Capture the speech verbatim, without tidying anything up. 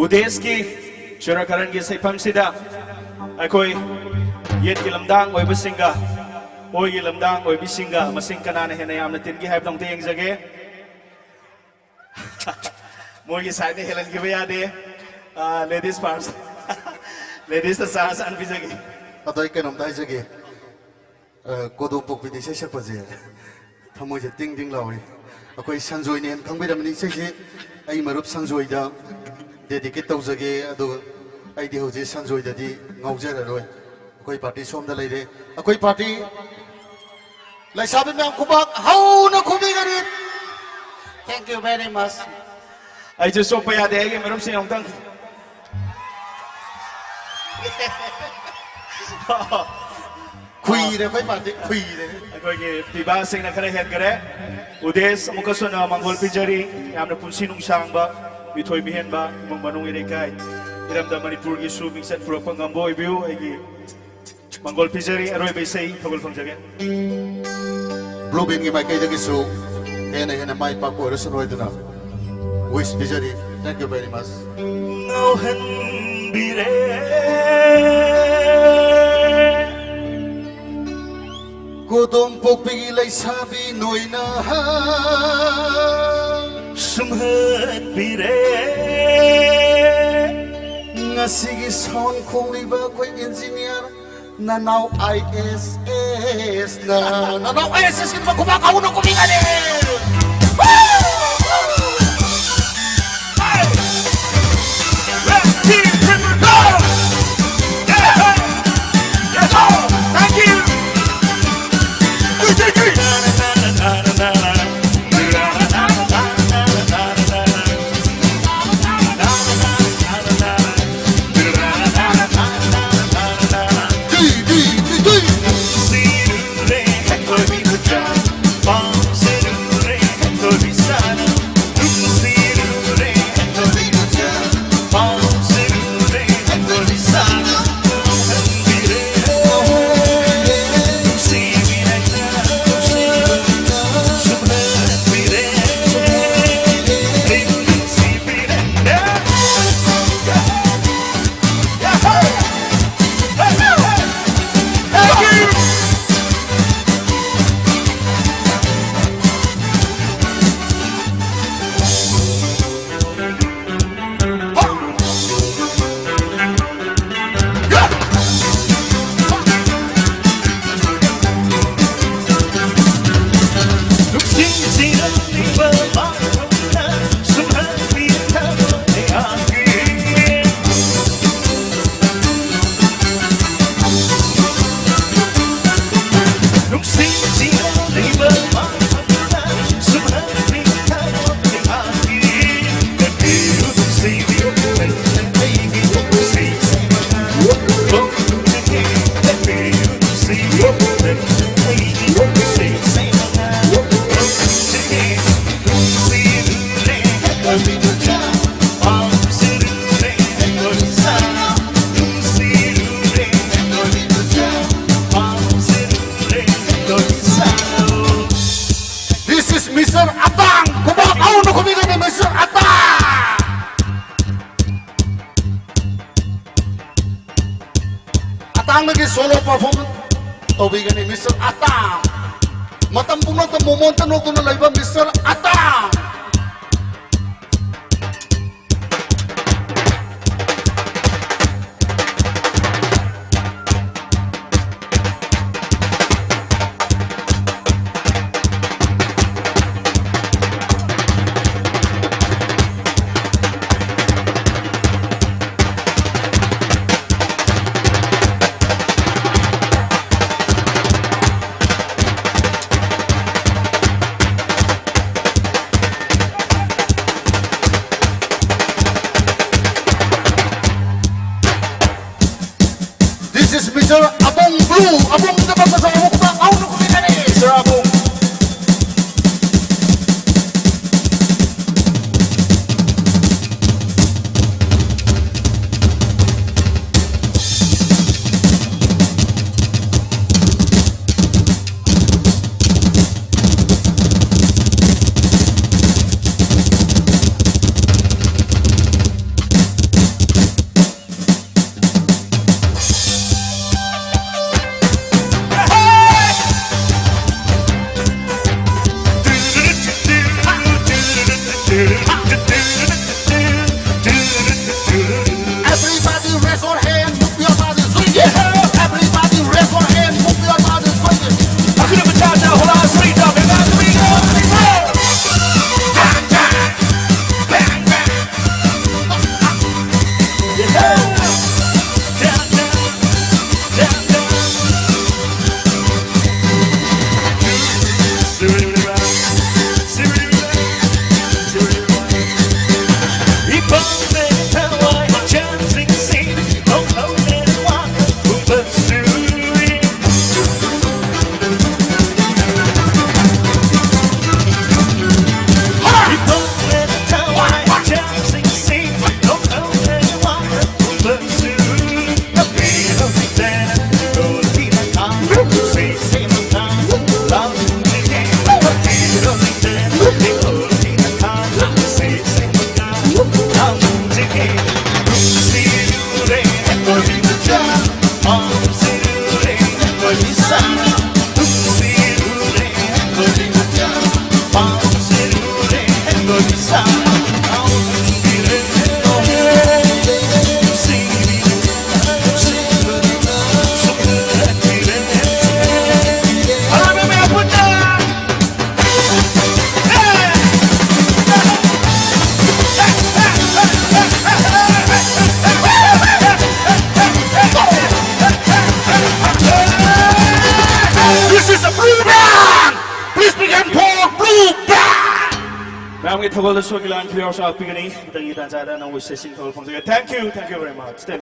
ꯎꯗꯦꯁꯀꯤ ꯆꯨꯔꯥꯀꯔꯟꯒꯤ ꯁꯩꯐꯝꯁꯤꯗ ꯑꯩꯈꯣꯏ ꯌꯦꯠꯀꯤ ꯂꯝꯗꯥꯡ ꯑꯣꯏꯕꯁꯤꯡꯒ ꯑꯣꯏꯒꯤ ꯂꯝꯗꯥꯡ ꯑꯣꯏꯕꯤꯁꯤꯡꯒ ꯃꯁꯤꯡ ꯀꯅꯥꯅ ꯍꯦꯟꯅ ꯌꯥꯝꯅ ꯇꯤꯟꯒꯦ ꯍꯥꯏꯕꯗꯣ ꯑꯝꯇ ꯌꯦꯡꯖꯒꯦ꯫ ꯃꯣꯏꯒꯤ ꯁꯥꯏꯠꯅ ꯍꯦꯜꯍꯟꯈꯤꯕ ꯌꯥꯗꯦ꯫ Ladies first. ꯂꯦꯗꯤꯁꯇ ꯆꯥꯟꯁ ꯍꯥꯟꯅ ꯄꯤꯖꯒꯦ꯫ ꯑꯗꯣ ꯑꯩ ꯀꯩꯅꯣꯝꯇ ꯍꯥꯏꯖꯒꯦ꯫ ꯑ, ꯀꯣꯗꯣꯝ ꯄꯣꯛꯄꯤꯗ ꯏꯁꯩ ꯁꯛꯄꯁꯦ ꯊꯃꯣꯏꯁꯦ ꯇꯤꯡ ꯇꯤꯡ ꯂꯥꯎꯏ꯫ ꯑꯩꯈꯣꯏ ꯁꯟꯖꯣꯏꯅꯦꯅ ꯈꯪꯕꯤꯔꯝꯃꯅꯤ꯫ ꯏꯁꯩꯁꯦ ꯑꯩ ꯃꯔꯨꯞ ꯁꯟꯖꯣꯏꯗ ꯗꯦꯗꯤꯀꯦꯠ ꯇꯧꯖꯒꯦ꯫ ꯑꯗꯨꯒ ꯑꯩꯗꯤ ꯍꯧꯖꯤꯛ ꯁꯟꯖꯣꯏꯗꯗꯤ ꯉꯥꯎꯖꯔꯔꯣꯏ꯫ ꯑꯩꯈꯣꯏ ꯄꯥꯔꯇꯤ ꯁꯣꯝꯗ ꯂꯩꯔꯦ꯫ ꯑꯩꯈꯣꯏ ꯄꯥꯔꯇꯤ ꯂꯩꯁꯥꯕꯤ ꯃꯌꯥꯝ ꯈꯨꯕꯥꯛ ꯍꯧꯅ ꯈꯨꯕꯤꯒꯅꯤ꯫ Thank you very much. ꯑꯩꯁꯨ ꯆꯣꯞꯄ ꯌꯥꯗꯦ ꯑꯩꯒꯤ ꯃꯔꯨꯞꯁꯤꯡ ꯑꯃꯨꯛꯇꯪ꯫ ꯈꯨꯏꯔꯦ ꯑꯩꯈꯣꯏ ꯄꯥꯔꯇꯤ ꯈꯨꯏꯔꯦ꯫ ꯑꯩꯈꯣꯏꯒꯤ ꯄꯤꯕꯥꯁꯤꯡꯅ ꯈꯔ ꯍꯦꯟꯈꯔꯦ꯫ ꯎꯗꯦꯁ ꯑꯃꯨꯛꯀꯁꯨ ꯍꯟꯅ ꯃꯪꯒꯣꯜ ꯄꯤꯖꯔꯤ꯫ ꯌꯥꯝꯅ ꯄꯨꯟꯁꯤ ꯅꯨꯡꯁꯥꯡꯕ, ꯃꯤꯊꯣꯏ ꯃꯤꯍꯦꯟꯕ, ꯏꯃꯨꯡ ꯃꯅꯨꯡ ꯏꯔꯩꯀꯥꯏ, ꯏꯔꯝꯗꯝ ꯃꯅꯤꯄꯨꯔꯒꯤꯁꯨ ꯃꯤꯡꯆꯠ ꯄꯨꯔꯛꯄ ꯉꯝꯕ ꯑꯣꯏꯕꯤꯌꯨ꯫ ꯑꯩꯒꯤ ꯃꯪꯒꯣꯜ ꯄꯤꯖꯔꯤ꯫ ꯑꯔꯣꯏꯕ ꯏꯁꯩ ꯊꯧꯒꯜ ꯐꯪꯖꯒꯦ꯫ ꯕ꯭ꯂꯨ ꯕꯦꯟꯒꯤ ꯃꯥꯏꯀꯩꯗꯒꯤꯁꯨ ꯍꯦꯟꯅ ꯍꯦꯟꯅ ꯃꯥꯏ ꯄꯥꯛꯄ ꯑꯣꯏꯔꯁꯅꯨ ꯍꯥꯏꯗꯨꯅ wish ꯄꯤꯖꯔꯤ꯫ Thank you very much. ꯉꯥꯎꯍꯟꯕꯤꯔꯦ ꯀꯣꯗꯣꯝ ꯄꯣꯛꯄꯤꯒꯤ ꯂꯩꯁꯥꯕꯤ ꯅꯣꯏꯅ ꯁꯨꯝꯍꯠꯄꯤꯔꯦ꯫ ꯉꯁꯤꯒꯤ ꯁꯥꯎꯟ ꯈꯣꯡꯂꯤꯕ ꯑꯩꯈꯣꯏ ꯏꯟꯖꯤꯅꯤꯌꯥꯔ ꯅꯅꯥꯎ ꯑꯥꯏ ꯑꯦꯁ ꯑꯦꯁꯅ, ꯅꯅꯥꯎ ꯑꯥꯏ ꯑꯦꯁ ꯑꯦꯁꯀꯤ ꯈꯨꯕꯥꯛ ꯀꯥꯎꯅ ꯀꯨꯝꯕꯤꯒꯅꯤ꯫ Thank you. ꯃꯊꯪꯗꯒꯤ solo performance ꯇꯧꯕꯤꯒꯅꯤ ꯃꯤꯁꯇꯔ ꯑꯇꯥ꯫ ꯃꯇꯝ ꯄꯨꯝꯅꯃꯛꯇ ꯃꯣꯃꯣꯟꯇ ꯅꯣꯛꯇꯨꯅ ꯂꯩꯕ ꯃꯤꯁꯇꯔ ꯑꯇꯥ꯫ This is Mister Abong Blue. Abong na ba sa Abong ba? Ako na kung kani, Sir Abong. ꯊꯧꯒꯜꯗꯁꯨ ꯑꯩꯒꯤ line clear ꯁꯨ ꯂꯥꯛꯄꯤꯒꯅꯤ꯫ ꯃꯊꯪꯒꯤ ꯇꯥꯟꯖꯥꯗ ꯅꯪꯕꯨ ꯏꯁꯩꯁꯤꯡ ꯊꯧꯒꯜ ꯐꯣꯡꯖꯒꯦ꯫ Thank you, thank you very much.